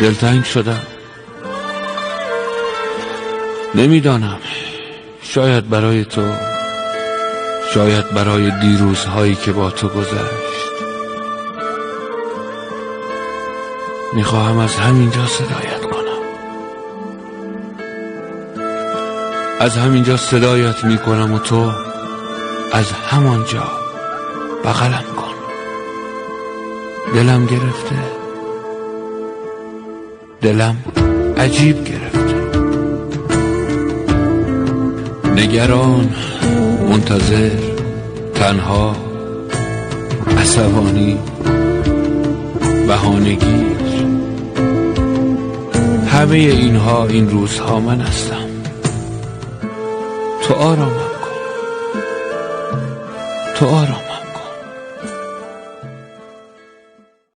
دلتنگ شدم. نمیدانم، شاید برای تو، شاید برای دیروزهایی که با تو گذشت. میخواهم از همینجا صدایت کنم، از همینجا صدایت میکنم و تو از همانجا بغلم کن. دلم گرفته، دلم عجیب گرفته. نگران، منتظر، تنها، عصبانی، بهانه‌گیر، همه اینها این روزها من هستم. تو آرامم کن، تو آرامم.